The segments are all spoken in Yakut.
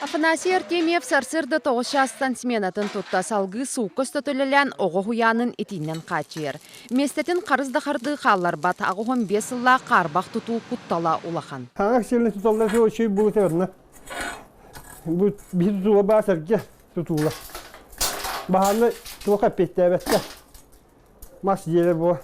Афанасий Артемьев сарсыарда тоҕус чаастан сменатын тутта салгыы суукка устата үлэлээн оҕо уһуйаанын итиинэн хааччыйар. Миэстэтин харыс да хардыы хаалларбат, 85 сыллаах хаарбах тутуу куттала улахан. Хаҥас сирин туталлар үчүгэй буолута барна. Бу биһи тутуула баа сэргэ тутуула. Баһааны туох эппиэттээбэттэ. Мас дьиэлэр буо.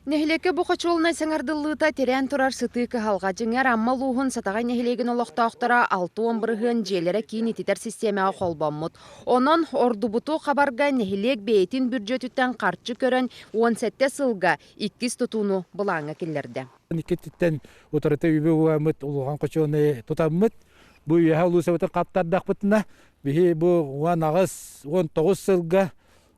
Нэһилиэккэ бу хочуолунай саҥардыллыыта тирээн турар сытыы кыһалҕа. Дьиҥэр, Амма улууһун Сатаҕай нэһилиэгин олохтоохторо 60% дьиэлэрэ киин ититэр систиэмэҕэ холбоммут. Онон ордубуту хабарга нэһилиэк бэйэтин бүддьүөтүттэн харчы көрөн 17 сылга иккис тутууну былааҥҥа киллэрдэ. Иккититтэн утарыта үбү угааммыт улахан хочуолунайы тутаммыт, бу үөһэ улуусабытын хаптардахпытына, биһи бу 18, 19 сылга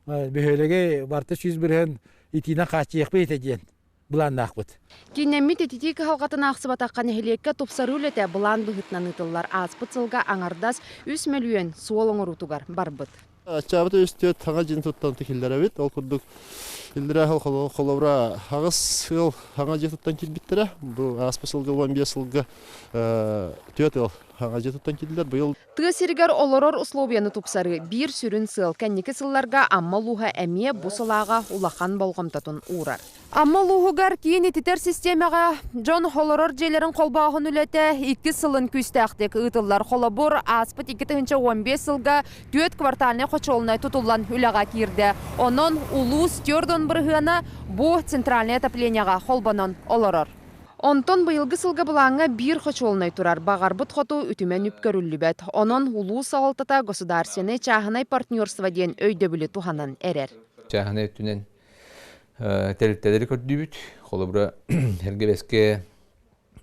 бөһүөлэги барыта 100% итиинэн хааччыйыахпыт этэ диэн былааннаахпыт. Кииннэммит ититии кыһалҕатын аахсыбатахха нэһилиэккэ тупсарыы үлэтэ былаан быһыытынан ыытыллар. Ааспыт сылга аҥардас 3 мөлүйүөн суол оҥоруутугар барбыт. Аччаабыт үстүөт хаҥа дьин туттан киллэрэбит. Ол курдук иллэрээ сыл холобура аҕыс сыл хаҥа дьиэ туттан киирбиттэрэ. Бу ааспыт сылга 15 сылга түөрт ыал хаҥа дьиэ туттан киирдилэр. Быйыл Тыа сиригэр олорор условияны тупсарыы биир сүрүн сыал. Кэнники сылларга Амма улууһа эмиэ бу салааҕа улахан болҕомтотун уурар. Амма улууһугар киин ититэр систиэмэҕэ дьон олорор дьиэлэрин холбооһун үлэтэ иккис сылын күүстээхтик ыытыллар. Холобур, ааспыт 2015 сылга түөрт квартальнай хочуолунай тутуллан үлэҕэ киирдэ. Онон улуус 40 бырыһыана бу центральнай отоплениеҕа холбонон олорор. Онтон быйылгы сылга былааҥҥа биир хочуолунай турар. Баҕарбыт хоту үтүмэн үп көрүллүбэт. Онон улуус салалтата государственнай чааһынай партнерство диэн өйдөбүлү туһанан эрэр. Чааһынай өттүнэн тэрилтэлэри көрдүүбүт. Холобура, Эргэ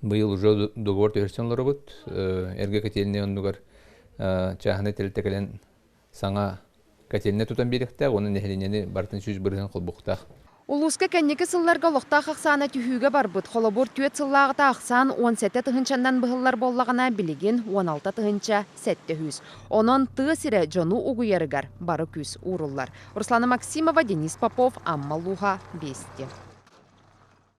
быйыл уже договор түһэрсэн олоробут. Эргэ котельнай оннугар чааһынай тэрилтэ кэлэн саҥа котельнай тутан биэриэхтээх уонна нэһилиэнньэни барытын 100% холбуохтаах. Улууска кэнники сылларга олохтоох ахсаана түһүүгэ барбыт. Холобур, 4 сыллааҕыта ахсаан 17 тыһыынчаннан быһыллар буоллаҕына, билигин 16 тыһыынча 700. Онон тыа сирэ дьону угуйарыгар бары күүс ууруллар. Руслана Максимова, Денис Попов, Амма улууһа, Вести.